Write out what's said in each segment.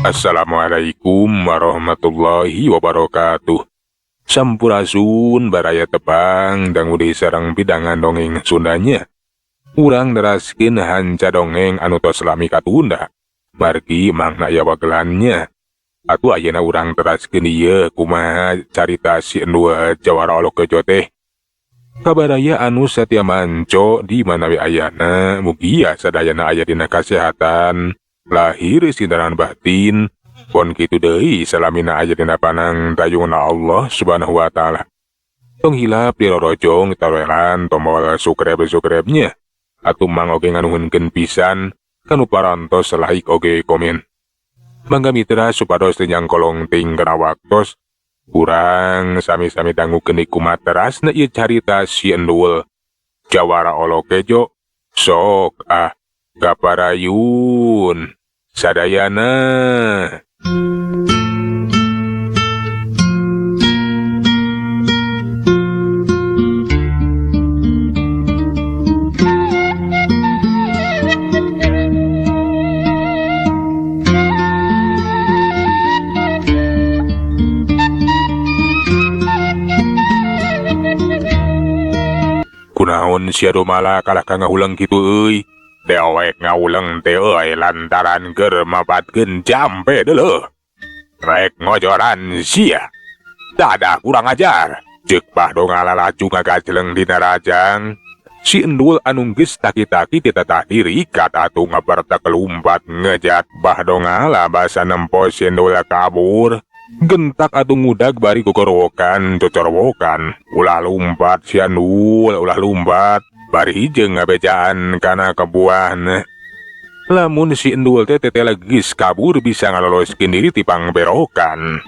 Assalamualaikum warahmatullahi wabarakatuh. Sampurasun baraya tepang dangu deui sareng pidangan dongeng Sundanya. Urang neraskeun hanca dongeng anu tos lami katunda. Margi mangna aya wagelannya. Atuh ayeuna urang teraskeun ieu kumaha carita si Endul Jawara Olokejo teh. Kabaraya anu satia manco di mana we ayana mugia sadayana aya dina kasehatan lahir sindaran batin pon kitu deui salamina aya dina panang tayungna Allah Subhanahu wa taala. Tong hilap dirorojong tawelan tombol subscribe-subscribe-nya. Atuh mang oge nganuhunkeun pisan kanu parantos like oge komen. Mangga mitra supados teu nyangkolong ting kana waktos. Urang sami-sami dangukeun kumaha terasna ieu carita si Endul Jawara Olokejo. Sok ah kaparayun sadayana. Kunaon sia domala kalah ka ngahuleng kitu euy? Dewek ngahuleng teh euy lantaran keur mapatkeun jampe deuleuh. Rek ngojoran sia. Dadah kurang ajar. Ceuk Bah Dongala laju ngagajleng dina rajang. Si Endul anu geus taki-taki ditatah dirikat atuh ngabartek lumpat ngejat Bah Dongala basa nempo si Endul kabur. Gentak atuh ngudag bari gogorowokan cocorwokan. Ulah lumpat si Endul, ulah lumpat. Bari jeung ngabejaan kana kebuahna. Lamun si Endul teh teteh geus kabur bisa ngaloloskeun diri ti pangberokan.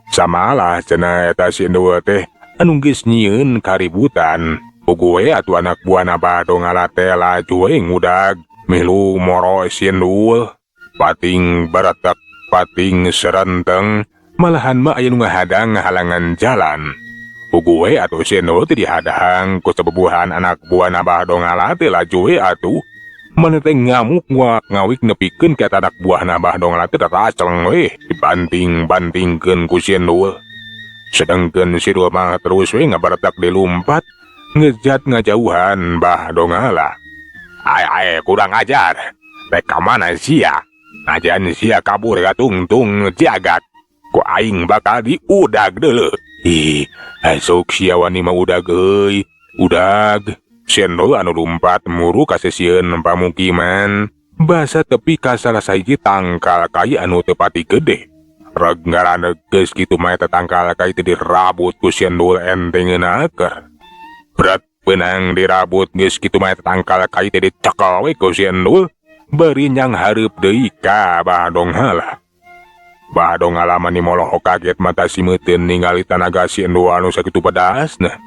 Samalah cenah eta si Endul teh anu geus nyieun kaributan. Puguh we atuh anak buahna Bah Dongala teh laju we ngudag milu moro si Endul. Pating baretek, pating serenteng, malahan mah aya nu ngahadang ngahalangan jalan. Puguh we atuh si Endul teh dihadang ku sabebuhan anak buahna Bah Dongala teh laju we atuh. Maneh teh ngamuk nguak ngawik nepikeun ka anak buahna Bah Dongala teh racleng we dibanting-bantingkeun ku si Endul. Sedengkeun si Endul mah terus we ngabaretak dilumpat ngejat ngajauhan Bah Dongala. Ai ai kurang ajar. Rek ka mana sia? Ngajan sia kabur gatungtung jagat. Ku aing bakal diudag deuleuh. Ih, esok sia wani mah udag euy. Udag. Si Endul anu lumpat muru ka sisieun pamukiman. Basa tepi ka salah sahiji tangkal kai anu teu pati gede. Reg ngaraneg geus kitu mah eta tangkal kai teh dirabut ku si Endul entengeun aker. Bret beunang dirabut geus kitu mah eta tangkal kai teh dicekel we ku si Endul. Bari nyang hareup deui ka Bah Dongala. Bah Dongala mani molohok kaget mata simeuteun ningali tanaga si Endul anu sakitu pedasna.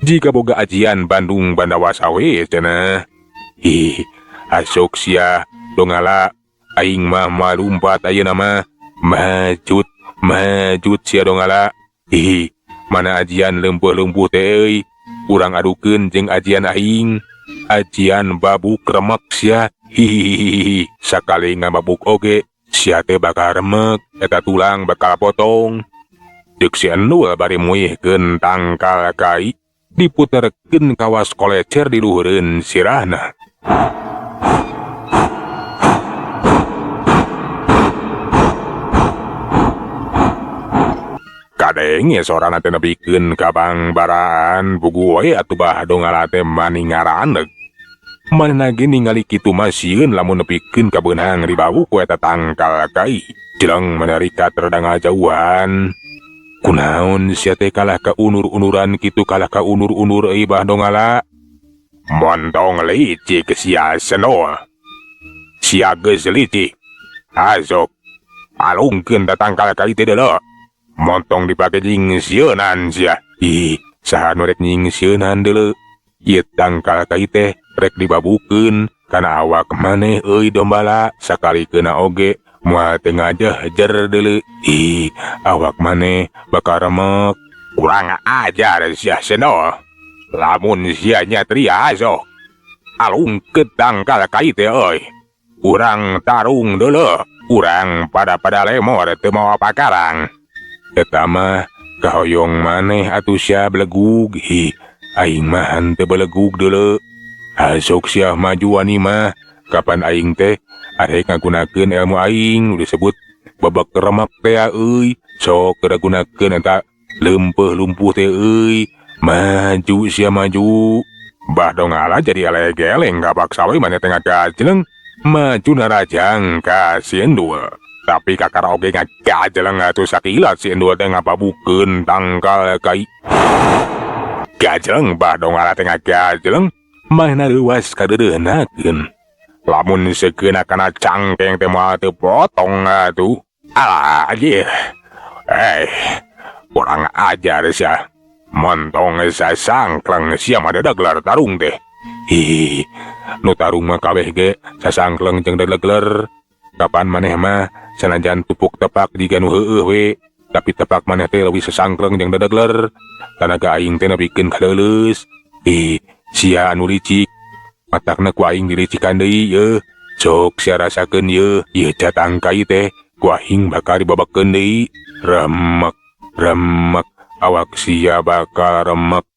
Jika boga ajian Bandung Bandawasa we cenah. Ih, asok sia Dongala aing mah malumpat ayeuna mah. Majut, majut sia Dongala. Ih, mana ajian leumpeuh-leumpeuh teh euy. Urang adukeun jeung ajian aing. Ajian babuk remek sia. Hihihihi, sakali ngababuk oge sia teh bakal remek, eta tulang bakal potong. Ceuk si Endul bari muihkeun tangkal kai diputerkeun kawas kolecer di luhureun sirahna. Kadenge sorana teh nepikeun ka bangbaraan puguh we atuh Bah Dongala teh mani ngaraneg. Manehna ge ningali kitu mah sieun lamun nepikeun ka beunang ribau ku eta tangkal kai. Jeleng manarikat rada ngajauhan. Kunaon sia teh kalah ka unur-unuran kitu kalah ka unur-unur euy Bah Dongala. Montong licik sia Sendul. Sia geus licik. Azok. Alungkeun ta tangkal kai teh deuleu. Montong dipake nyingsieunan sia. Ih, saha nu rek nyingsieunan deuleu? Ieu tangkal kai teh rek dibabukeun kana awak maneh euy dombala sakali keuna oge moal teu ngajehjer deuleu. Ih, awak maneh bakal remek. Kurang ajar sia Sendul. Lamun sia nyatria sok. Alungkeun tangkal kai teh euy. Urang tarung deuleu. Urang pada-pada lemor teu mawa pakarang. Eta mah kahoyong maneh atuh sia belegug. Hi, aing mah henteu belegug deuleu. Asok sia maju wani mah. Kapan aing teh arek ngagunakeun ilmu aing nu disebut babak remek teh euy. Sok keur gunakeun eta leumpeuh lumpuh teh euy. Maju sia maju. Bah Dongala jadi eleng-eleng kapaksa we maneh teh ngagajleng. Maju narajang ka si Endul. Tapi kakara oge ngagajleng atuh sakilat si Endul teh ngababukeun tangkal kai. Gajleng Bah Dongala teh ngagajleng, manehna leuwas kadeudeuhnakeun. Lamun sekeuna kana cangkeng teh moal teu potong atuh. Alah anjir. Kurang ajar sia. Montong sasangkleng sia mah dedegler tarung teh. Hi, nu tarung mah kabeh ge sasangkleng jeung dedegler. Kapan maneh mah sanajan tupuk tepak jiga nu heueuh we, tapi tepak maneh teh leuwih sasangkleng jeung dedegler. Tanaga aing teh nepikeun kaleuleus. Hi, sia anu licik. Matakna ku aing dilicikan deui yeuh. Sok sia rasakeun yeuh, ieu catangkai teh ku aing bakal dibabakeun deui. Remek, remek, awak sia bakal remek.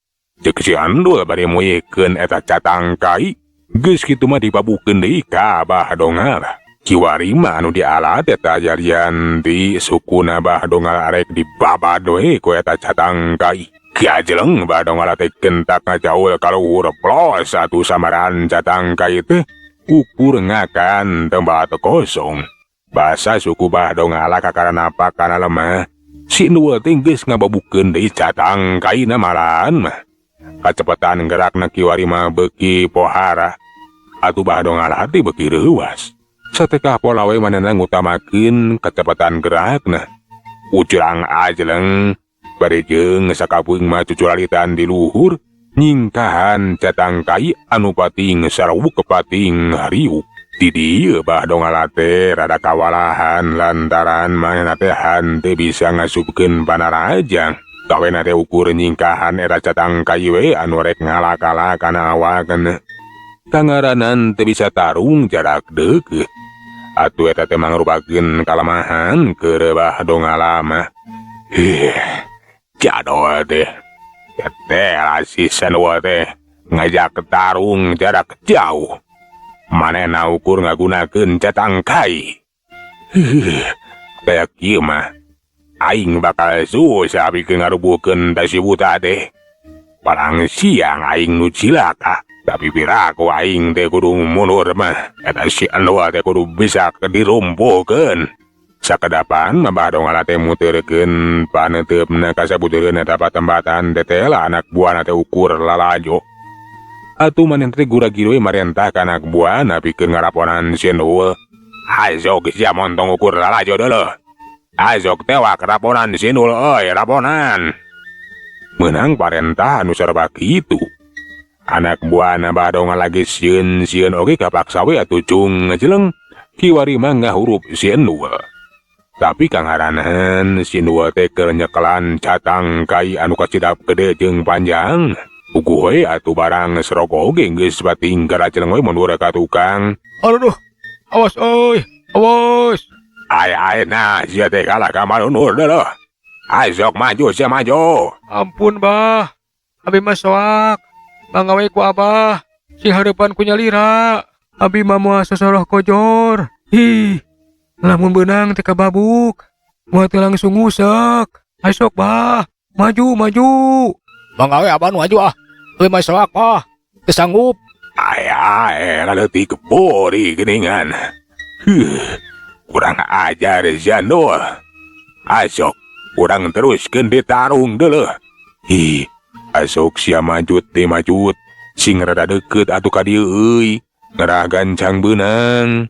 Ceuk si Endul bari moyekeun eta catangkai. Geus kitu mah dibabukeun deui ka Bah Dongala. Kiwari mah anu dialat eta jarian di sukuna Bah Dongala arek dibabad we ku eta catangkai. Gajleng Bah Dongala teh gentak ngajaul ka luhur plos atuh samaran catangkai teh ukur ngakan tempat kosong. Basa suku Bah Dongala kakara napak kana lemah. Si Endul teh geus ngababukeun deui catangkaina malahan mah. Kacepetan gerakna kiwari mah beuki pohara. Atuh Bah Dongala teh beuki reuwas. Satekah pola we manehna ngutamakeun kecepatan gerakna. Ujrang ajleng bari jeung sakapeung mah cucuralitan di luhur nyingkahan catangkai anu pating sarawuk kepating hariuk. Di dieu Bah Dongala teh rada kawalahan lantaran manehna teh henteu bisa ngasupkeun panarajang. Gawena teh ukur nyingkahan eta catangkai we anu rek ngalakala kana awakna. Kangaranan teu bisa tarung jarak deukeut. Atuh eta teh mangrupakeun kalemahan keur Bah Dongala mah. Hih, jadol teh. Teh si Endul teh ngajak tarung jarak jauh. Manehna ukur ngagunakeun catangkai. Hih, kaya kieu mah aing bakal susah pikeun ngarubuhkeun ta si buta teh. Barang siang aing nu cilaka, tapi piraku aing teh kudu mundur mah. Eta si Endul teh kudu bisa dirumpuhkeun. Sakedapan mah Bah Dongala teh muterkeun paneuteup ka sabutureun eta patembatan tetela anak buahna teh ukur lalajo. Atuh manehna teh gura-giri we marentah ka anak buahna pikeun ngaraponan si Endul. Azok sia montong ukur lalajo deuleuh. Azok tewak raponan si Endul euy raponan. Meunang parentah anu sarba kitu. Anak buahna Bah Dongala lagi sieun-sieun oge kapaksa we atuh cung ngajeleng kiwari mah ngahurup si Endul. Tapi kangaranan si Endul teh keur nyekelan catangkai anu kacidap gede jeung panjang. Puguh we atuh barang serok oge geus bating garajeleng we mundur ka tukang. Aduh, awas euy, awas. Ay ay nah sia teh kalah ka marunur deuleuh. Azok maju sia maju. Ampun bah, abi mah soak. Mangga we ku abah, sing hareupan ku nyalira. Abi mah moal sosoroh kojor. Ih, lamun beunang teh kababuk. Moal teh langsung ngusek. Asok bah, maju maju. Mangga we abah nu maju ah. Abi mah soak bah, teu sanggup. Ay ay laleutik bori geuningan. Huh, kurang ajar sia Ndul. Asok urang teruskeun ditarung deuleuh. Hi, asok sia majut teh majut. Sing rada deukeut atuh ka dieu euy. Ngerah gancang beunang.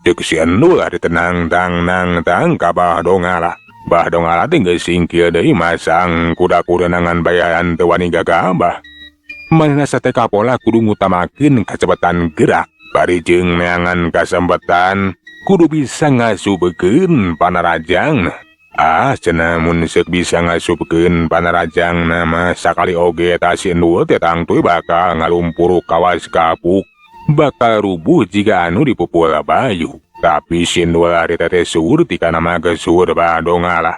Ceuk si Endul ditenang tang nang tang ka Bah Dongala. Bah Dongala teh geus singkil deui masang kuda-kudanangan bayaran teu wani gagabah. Manehna sateka pola kudu ngutamakeun kacepetan gerak. Bari jeung neangan kasempetan kudu bisa ngasupkeun panarajang. Ah, cenah mun seuk bisa ngasupkeun panarajang mah sakali oge eta si Endul teh tangtu bakal ngalumpuruk kawas kapuk. Bakal rubuh jiga anu dipupul bayu. Tapi si Endul harita teh surti kana magesur Bah Dongala.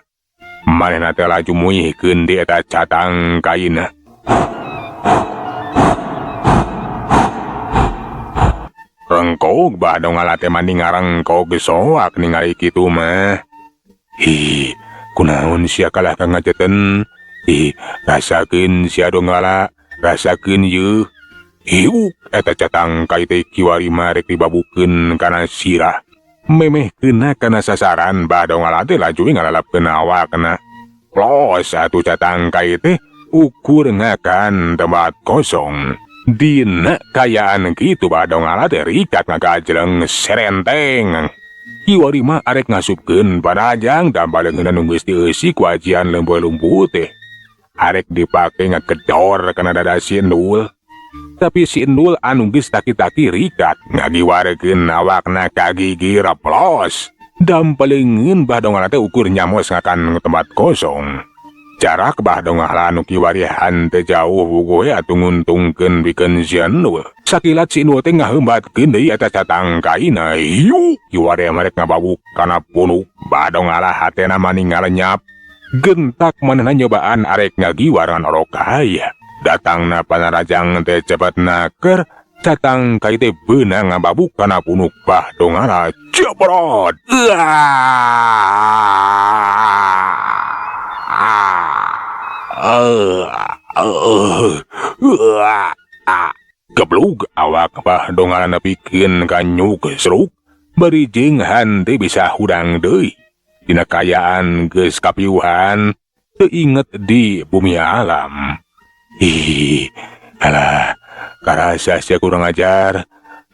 Manehna teh laju muihkeun di eta catang kaina. Rengkog Bah Dongala teh mani ngarengkog soak ningali kitu mah. Ih, kunaon sia kalah ka ngajeten? Ih, rasakeun sia Dongala, rasakeun yeuh. Hiuk eta catang kai teh kiwari mah rek dibabukeun kana sirah. Memeh kena kana sasaran Bah Dongala teh laju ngalalapkeun awakna. Plos atuh catang kai teh ukur ngakan tempat kosong. Dina kayaan kitu Bah Dongala teh rikat ngagajleng serenteng. Kiwari mah arek ngasupkeun panajang dan baleungeunna nu geus dieusi ku ajian leumpeuh lumpuh teh. Arek dipake ngagedor kana dada si Endul. Tapi si Endul anu geus taki-taki rikat ngagiwarekeun awakna ka gigir plos. Dampaleungeun Bah Dongala teh ukur nyamos ngakan tempat kosong. Jarak Bah Dongala anu kiwari henteu jauh puguh we atuh nguntungkeun pikeun si Endul. Sakilat si Endul teh ngaheumbatkeun deui eta catang kaina. Hiu, kiwari mah rek ngababuk kana punuk. Bah Dongala hatena mani ngalenyap. Gentak manehna nyobaan arek ngagiwar ngan orok aya. Datangna panarajang teh cepet naker, catang kai teh beunang ngababuk kana punuk Bah Dongala. Jebrot. Geblug awak Bah Dongala nepikeun ka nyuk seruk, bari jeung henteu bisa hudang deui. Dina kayaan geus kapiuhan, teu inget di bumi alam. Ih, alah, karasa sia kurang ajar.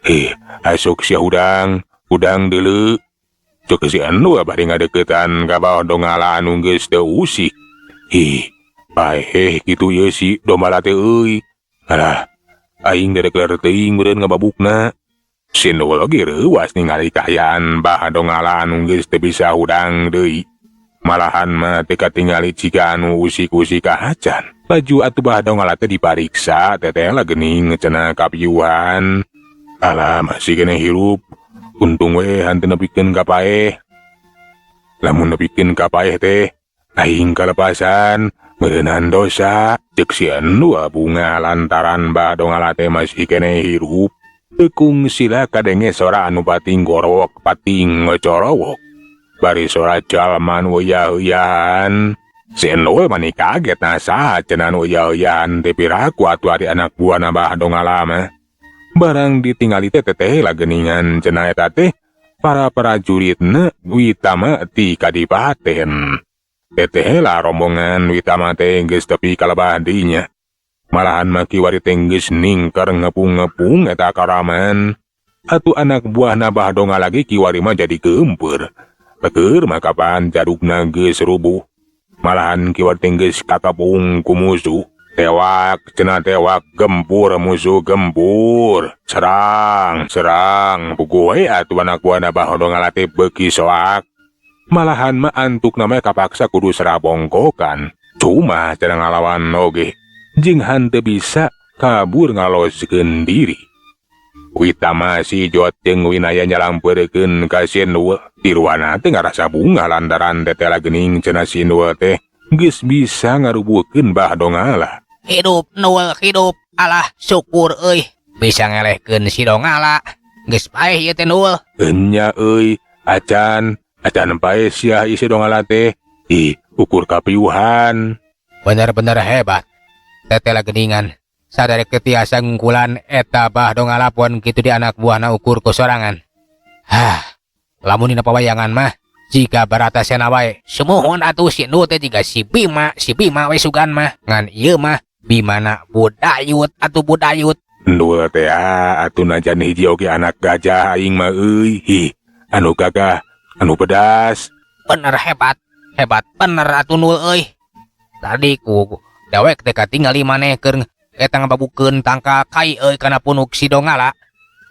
Ih, asuk sia hudang, hudang deuleu. Cek si Endul bari ngadeukeutan ka Bah Dongala anu geus teu usik. Ih, paeh kitu ieu si Dongala teh euy. Alah, aing derek ler teuing meureun ngababukna. Si Endul oge reuwas ningali kaayaan Bah Dongala anu geus teu bisa hudang deui. Malahan mah teu katingali jiga anu usik-usik acan. Laju atuh Bah Dongala teh dipariksa, teteh lah geuning cenah kapiuhan. Alah, masih keneh hirup. Untung we hanteu nepikeun ka paeh. Lamun nepikeun ka paeh teh, aing kalepasan, meureunan dosa. Ceuk si Endul bunga lantaran Bah Dongala teh masih keneh hirup. Teu kungsila kadenge sora anu pating gorowok pating ngocorowok. Bari sora jalma nu uyah-uyahan. Si Endul mani kaget nah saha cenah nu uyah-uyahan teh piraku atuh ari anak buahna Bah Dongala mah. Barang ditingali teh teteh lah geuningan cenah eta teh para prajuritna Witama ti kadipaten. Teteh lah rombongan Witama teh geus tepi ka lebah dinya. Malahan mah kiwari teh geus ningker ngepung-ngepung eta karaman. Atuh anak buahna Bah Dongala lagi kiwari mah jadi geumpeur. Tekeur mah kapan jarugna geus rubuh. Malahan kiwari teh geus kakepung ku musuh. Tewak cenah tewak, gempur musuh gempur. Serang, serang. Puguh we atuh anak buahna Bah Dongala teh beuki soak. Malahan mah antukna mah kapaksa kudu serabongkokan. Cuma cenah ngalawan oge. Jeung hanteu bisa kabur ngaloskeun diri. Witama si Jot jeung Winaya nyalampeurkeun ka si Endul. Tiruana teh ngarasa bungah lantaran teteh geuning cenah si Endul teh geus bisa ngarubuhkeun Bah Dongala. Hidup Nul, hidup. Alah, syukur euy. Bisa ngelehkeun si Dongala. Geus paeh ieu teh Nul. Enya euy, acan, acan paeh sia ieu si Dongala teh. Ih, ukur kapiuhan. Bener-bener hebat. Teteh geningan. Sadarek teh tiasa ngungkulan eta Bah Dongala pon kitu di anak buahna ukur ku sorangan. Hah, lamun dina pawayangan mah jika Baratasena wae. Sumuhun atuh si Endul teh jiga si Bima, si Bima we sugan mah. Ngan ieu mah Bimana budayut atuh budayut. Endul teh atuh najan hiji oge anak gajah aing mah euy. Hi, anu gagah, anu pedas. Bener hebat, hebat bener atuh Nul euy. Tadi ku dewek teh katingali maneh keur eta ngababukeun tangkal kai euy kana punuk si Dongala.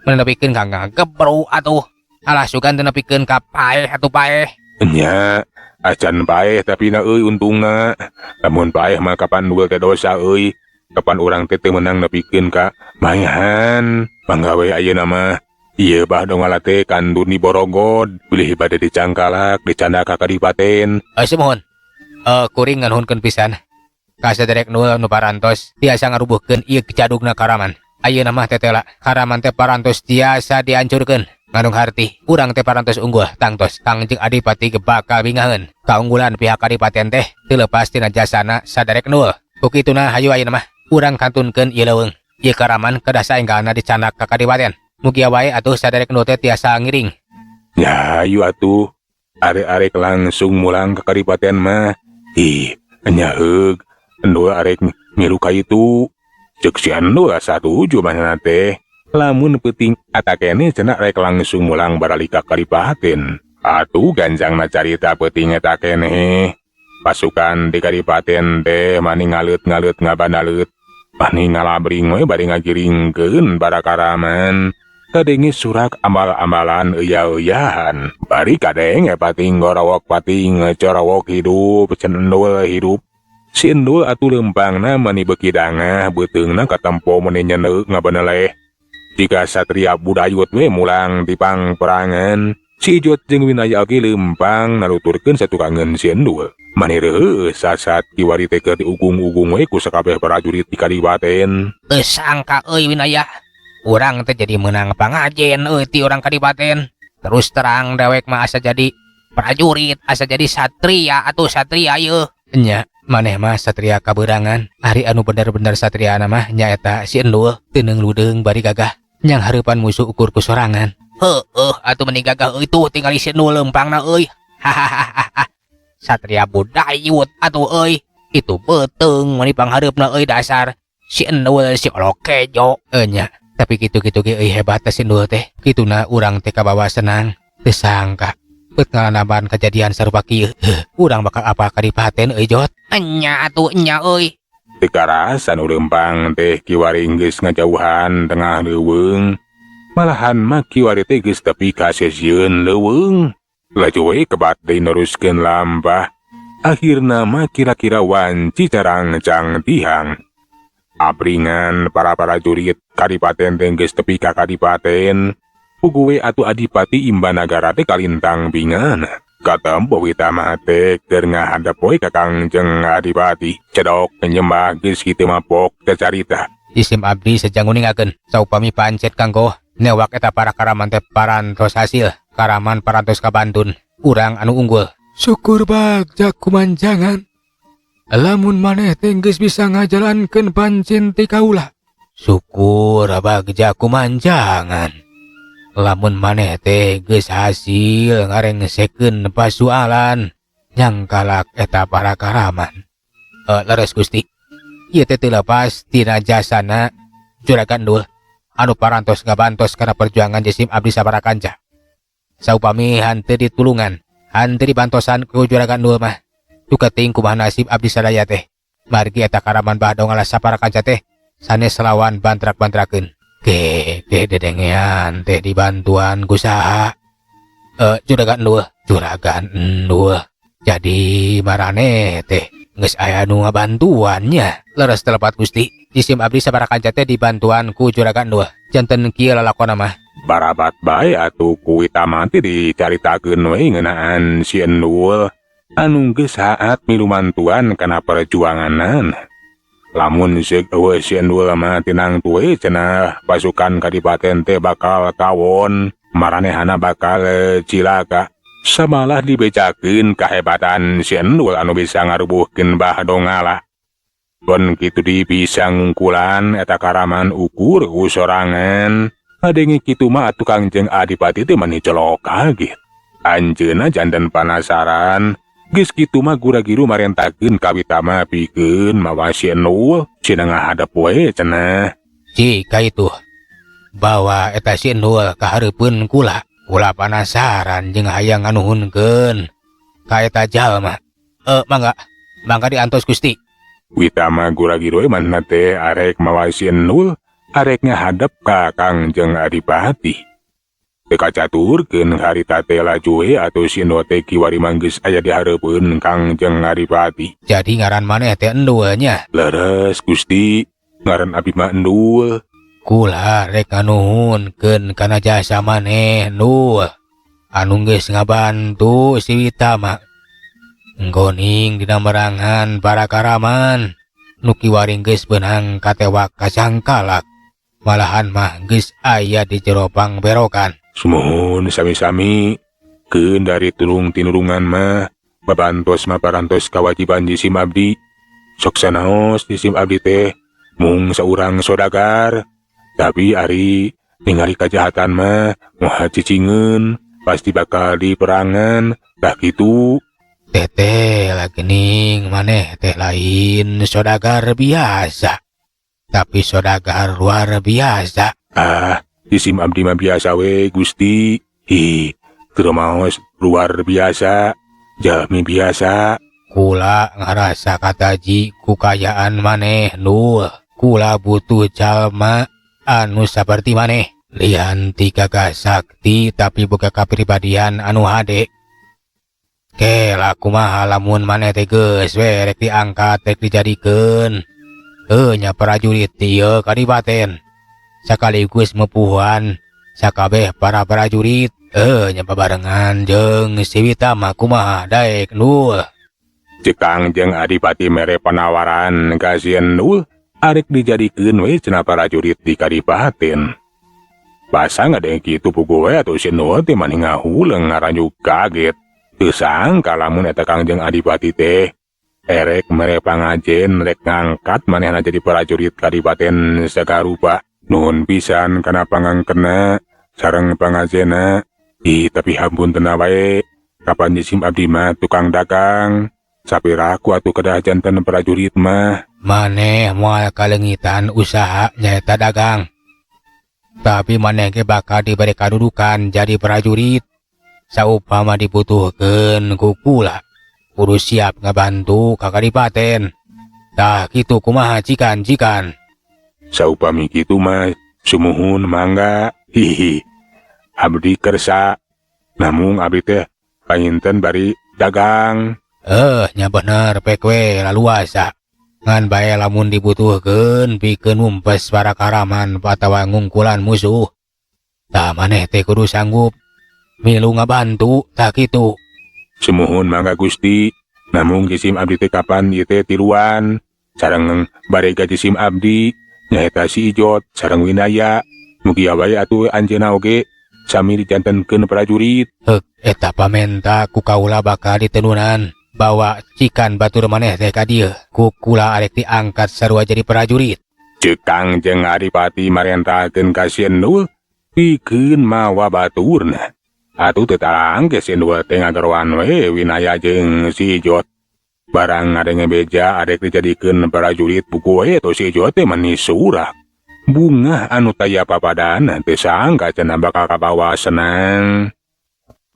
Menepikeun ka ngagebru atuh. Alah sugan teh nepikeun ka paeh atuh paeh. Nya, acan paeh tapi na euy untungna. Lamun paeh mah kapan Nul teh dosa euy. Kapan urang teh teu meunang nepikeun ka maehan. Mangga we ayeuna mah. Ieu Bah Dongala teh kantun diborogod bilih bade dicangkalak dicandak ka kadipaten. Sumuhun. Kuring nganuhunkeun pisan ka saderek Nul nu parantos tiasa ngarubuhkeun ieu kecadugna karaman. Ayeuna mah tetela karaman teh parantos tiasa dihancurkeun. Ngandung harti urang teh parantos unggul tangtos Kangjeng Adipati ge bakal bingaheun. Kaunggulan pihak kadipaten teh teu lepas tina jasana saderek Nul. Ku kituna hayu ayeuna mah urang kantunkeun ieu leuweung. Ieu karaman kedah saenggalna dicandak ka kadipaten. Mugia wae atuh saderek Nul teh tiasa ngiring. Ya hayu atuh. Arek-arek langsung mulang ke kadipaten mah. Ih, nyaheug. Endul arek milu ka itu. Ceuk si Endul satuju manehna teh. Lamun peuting eta keneh cenah rek langsung mulang baralik ka kadipaten. Atuh ganjangna carita peuting eta keneh. Pasukan di kadipaten teh mani ngaleut-ngaleut ngabandaleut. Mani ngalabring we bari ngagiringkeun para karaman. Kadenge surak ambal-ambalan euya-euyahan. Bari kadenge pating gorowok pating corowok hidup cendul hidup. Si Endul atuh leumpangna mani beuki dangah beuteungna katempo meni nyeneuk ngabeneleh. Jika satria budayut we mulang ti pangperangan, si Ijot jeung Winaya oge leumpang naluturkeun satukangeun si Endul. Mani reueuh sasat kiwari teh keur diugung-ugung we ku sakabeh prajurit di kadipaten. Teu sangka euy Winaya. Urang teh jadi meunang pangajen euy ti urang kadipaten. Terus terang dewek mah asa jadi prajurit, asa jadi satria atuh satria ieu. Nya, maneh mah satria kabeurangan. Ari anu bener-bener satriana mah nyaeta si Endul, teuneung ludeung bari gagah. Nyang hareupan musuh ukur ku sorangan. Heueuh atuh meni gagah euy tuh tingali si Endul leumpangna euy. Hahaha. Satria budayut atuh euy. Itu beuteung meni panghareupna euy dasar si Endul si Olokejo. Nya, tapi kitu-kitu ge euy hebat teh si Endul teh. Kituna urang teh kabawa senang. Teu sangka bet ngalanaban kejadian sarupa kieu. Heuh, urang bakal apal kadipaten euy Jot. Enya atuh enya euy. Teu karasa nu leumpang teh kiwari geus ngajauhan tengah leuweung. Malahan mah kiwari teh geus tepi ka sesieun leuweung. Laju we kebat deui neruskeun lampah. Akhirna mah kira-kira wanci carangcang tihang. Apringan para prajurit kadipaten teh geus tepi ka kadipaten. Puguh we atuh Adipati Imbanagara teh kalintang bingahna. Katempo Witama teh keur ngahadep we ka Kangjeng Adipati. Cedok nyembah geus kitu mah pok teh carita. Isim abdi sejang nguningakeun saupami pancet kanggo newak eta para karaman teh parantos hasil. Karaman parantos kabantun. Urang anu unggul. Syukur bagja kumanjangan. Lamun maneh teh geus bisa ngajalankeun pancen ti kaula. Syukur bagja kumanjangan. Lamun maneh teh geus hasil ngarengsekeun pasualan nyangkalak eta para karaman. Leres Gusti. Ieu teh teu lepas tina jasana Juragan Endul anu parantos ngabantos kana perjuangan jisim abdi sabara kanca. Saupami hanteu ditulungan, hanteu dibantosan ku Juragan Endul mah. Duka teuing kumaha nasib abdi sadaya teh. Margi eta karaman Bah Dongala sapara kanca teh sanes lawan bantrak-bantrakeun. Ge, ge dedengean teh dibantuan ku saha? Juragan Endul, Juragan Endul. Jadi marane teh geus aya nu ngabantuannya. Leres telepat Gusti. Jisim abdi sabara kanca teh dibantuan ku Juragan Endul. Janten kieu lalakona mah. Barabat bae atuh ku Witama teh dicaritakeun we ngeunaan si Endul anu geus haat milu mantuan kana perjuanganan. Lamun seuk eueuh si Endul mah tinang tue cenah pasukan kadipaten teh bakal kawon, maranehana bakal cilaka. Samalah dibejakeun kahebatan si Endul anu bisa ngarubuhkeun Bah Dongala. Bon kitu di bisa ngungkulan eta karaman ukur ku sorangan. Ngadenge kitu mah atuh Kangjeng Adipati teh mani celok kaget. Anjeunna janten panasaran. Geus kitu mah gura-giru marentakeun ka Witama pikeun mawa si Endul cenah ngahadep we cenah. Jika itu bawa eta si Endul ka hareupeun kula. Kula panasaran jeung hayang nganuhunkeun ka eta jalma. Mangga, mangga diantos Gusti. Witama gura-giru we manehna teh arek mawa si Endul arek ngahadep ka Kangjeng Adipati. Teu kacaturkeun harita teh laju we atuh si Endul teh kiwari mah geus aya di hareupeun Kangjeng Adipati. Jadi ngaran maneh teh Endul nya? Leres Gusti, ngaran abi mah Endul. Kula rek nganuhunkeun kana jasa maneh, Nul, anu geus ngabantu si Witama nggoning dina merangan para karaman nu kiwari geus beunang katewak kacangkalak, malahan mah geus aya di jero pangberokan. Sumuhun, sami-sami. Keun dari tulung tinulungan mah, babantos mah parantos kawajiban jisim abdi. Sok sanaos jisim abdi teh mung saurang sodagar, tapi ari ningali kajahatan mah moal cicingeun, pasti bakal diperangan. Tah kitu. Teteh lagi ning maneh teh lain sodagar biasa, tapi sodagar luar biasa. Ah, jisim abdi mah biasa we, Gusti. Hi, teu maos luar biasa, jalmi biasa. Kula ngarasa kataji ku kayaan maneh, Nul. Kula butuh jalma anu saperti maneh, lian ti gagah sakti tapi boga kapribadian anu hade. Kela kumaha lamun maneh teh geus we rek diangkat, rek dijadikeun heuh nya prajurit ieu kadipaten, sekaligus mepuhan sakabeh para prajurit nya babarengan jeung si Witama? Kumaha, daek, Nul? Cek Kangjeng Adipati mere penawaran ka si Endul, arek dijadikeun we cenah prajurit di kadipaten. Basa ngadenge kitu puguh we atuh si Endul teh mani ngahuleng ngaranjuk kaget. Teu sangka lamun eta Kangjeng Adipati teh erek mere pangajen rek ngangkat manehna jadi prajurit kadipaten sagarupa. Nuhun pisan kana pangangkena sareng pangajena. Ih, tapi hapunten wae, kapan jisim abdi mah tukang dagang. Sapiraku atuh kedah janten prajurit mah. Maneh moal kaleungitan usaha nyaeta dagang, tapi maneh ge bakal diberi kadudukan jadi prajurit. Saupama dibutuhkeun ku kula, kudu siap ngabantu ka kadipaten. Tah kitu, kumaha, cikan cikan? Saupami kitu mah sumuhun, mangga. Hihi, abdi kersa. Namung abdi teh panginten bari dagang. Eh, nya bener, pek we laluasa. Ngan bae lamun dibutuhkeun pikeun numpes para karaman atawa ngungkulan musuh, tah maneh teh kudu sanggup milu ngabantu. Tah kitu. Sumuhun, mangga Gusti. Namung jisim abdi teh kapan ieu teh tiluan sareng barega jisim abdi nyaeta si Ijot sareng Winaya. Mugia wae atuh anjeunna oge sami dijantenkeun prajurit. Heuk, eta pamenta ku kaula bakal ditenunan. Bawa cikan batur maneh teh ka dieu, ku kula arek diangkat sarua jadi prajurit. Cek Kangjeng Adipati marentahkeun ka si Endul pikeun mawa baturna. Atuh teu tarangke si Endul teh ngageroan we Winaya jeung si Ijot. Barang ngadenge beja arek dijadikeun prajurit, puguh we atuh si Ijot teh mani surak. Bungah anu taya papadana, teu sangka cenah bakal kabawa senang.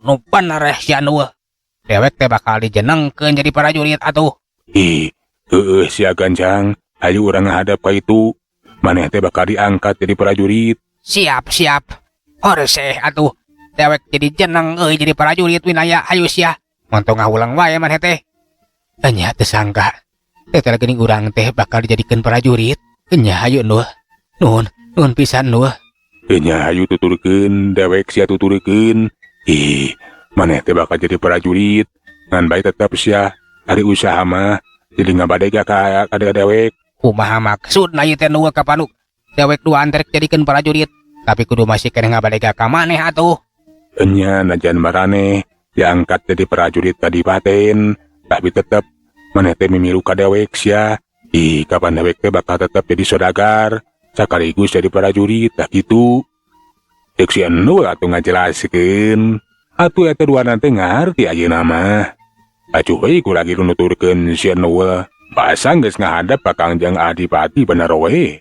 Nu bener sia, Nul. Dewek teh bakal dijenengkeun jadi prajurit atuh. Ih, heueuh sia Ganjang, ayo urang ngahadap ka itu. Maneh teh bakal diangkat jadi prajurit. Siap, siap. Horseh atuh. Dewek jadi jeneng euy jadi prajurit. Winaya, hayu sia. Montong ngahuleng wae maneh teh. Enya, teu sangka. Teh geuning urang teh bakal dijadikeun prajurit. Enya, hayu, Nul. Nuhun, nuhun pisan, Nul. Enya, hayu tuturkeun, dewek sia tuturkeun. Ih, maneh teh bakal jadi prajurit. Ngan bae tetep sia ari usaha mah jadi ngabadega ka ka dewek. Kumaha maksudna ieu teh, Nul? Kapan dewek duaan rek jadikeun prajurit, tapi kudu masih keneh ngabadega ka maneh atuh? Enya, najan maraneh diangkat jadi prajurit kadipaten, tapi tetep maneh teh mimilu ka dewek sia. Ih, kapan dewek teh bakal tetep jadi saudagar sekaligus jadi prajurit, tah kitu. Cek si Endul atuh ngajelaskeun. Atuh eta dua teh ngarti ayeuna mah. Acuh we ku lagi nuturkeun si Endul. Basa geus ngahadap ka Kangjeng Adipati, bener we.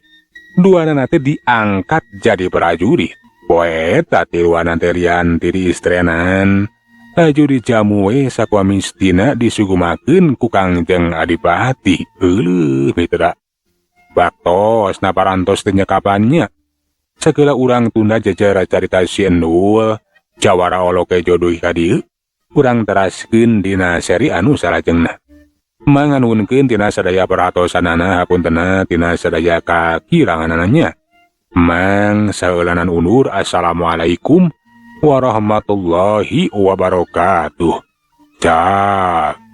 Duanana teh diangkat jadi prajurit. Poe eta tiluan teh lian ti diistrenan. Laju dijamu we sakuamistina, disugumakeun ku Kangjeng Adipati. Euleuh mitra. Baktos na parantos teh nyekapannya. Segala urang tunda jajara carita si Endul. Jawara oloke jodoh ka dieu. Urang teraskeun dina seri anu salajengna. Manganuhunkeun tina sadaya perhatosanana, hapuntena tina sadaya kakiranganana nya. Mang saeulanan undur, assalamualaikum warahmatullahi wabarakatuh. Cak.